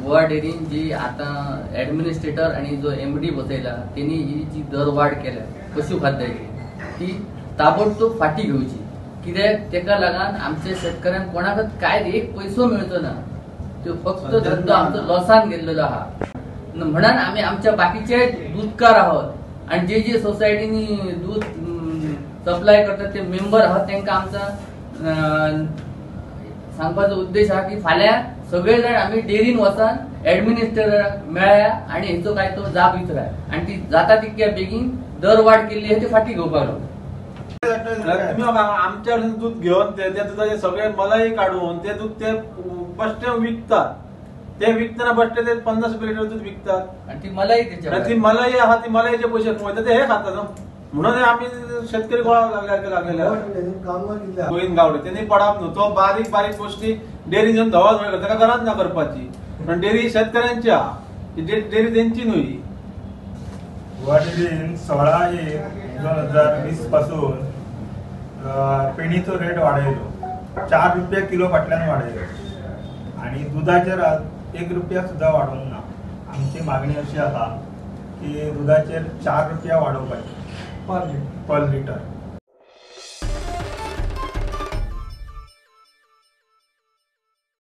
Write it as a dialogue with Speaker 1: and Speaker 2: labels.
Speaker 1: गोवा डेअरीन जी आतां ॲडमिनिस्ट्रेटर आणि जो एमडी बसयला तेणी ही जी दरवाड केल्या पशु खाद्याची ती ताबडतोब फाटी घेवची. कित्याक तेका लागून आमच्या शेतकऱ्यांक कोणाकच काय एक पयसो मेळचो ना, त्यो फक्त धंदो आमचो लॉसान गेल्लेलो आहा. म्हणून आमी आमच्या बाकीचे दूदकार आहोत आणि जे जे सोसायटीनी दूध सप्लाय करतात ते मेंबर आहात तांकां आमचा सांगपाचो उद्देश आहा की फाल्यां सगळे जाण आमी डेअरीन वचून ॲडमिनिस्ट्रेटराक मेळया आनी हेचो काय तो जाप विचाराय आनी ती जाता तितक्या बेगीन दरवाड केल्ली आहा ती फाटी घेवपाक लागो.
Speaker 2: तुम्ही आमच्या दूध घेवन ते दुधाचे सगळे मलाई काडून ते दूध ते बश्टे विकतात. ते विकतना बश्टे ते 50 रुपये लिटर दूध विकतात
Speaker 1: आणि ती मलाई त्याच्या
Speaker 2: ती मलाई आहा ती मलाईचे पैसे कमयतात ते हे खातात. म्हणून आम्ही शेतकरी गोळा लागल्यासारखे लागलेले. गोविंद गावडे त्यांनी पडाप न्हू, तो बारीक बारीक गोष्टी डेअरी घेवन धवा धवळ करता, ताका गरज ना करपाची. पण डेअरी शेतकऱ्यांची आहा, डेअरी तेंची न्हय.
Speaker 3: गोवा डेअरीन 16/1/2020 पासून पेणीचो रेट वाडयलो, 4 रुपया किलो फाटल्यान वाडयलो आनी दुधाचेर 1 रुपया सुद्दां वाडोवंक ना. आमची मागणी अशी आसा की दुधाचेर 4 रुपया वाडोवपाचे पर लिटर.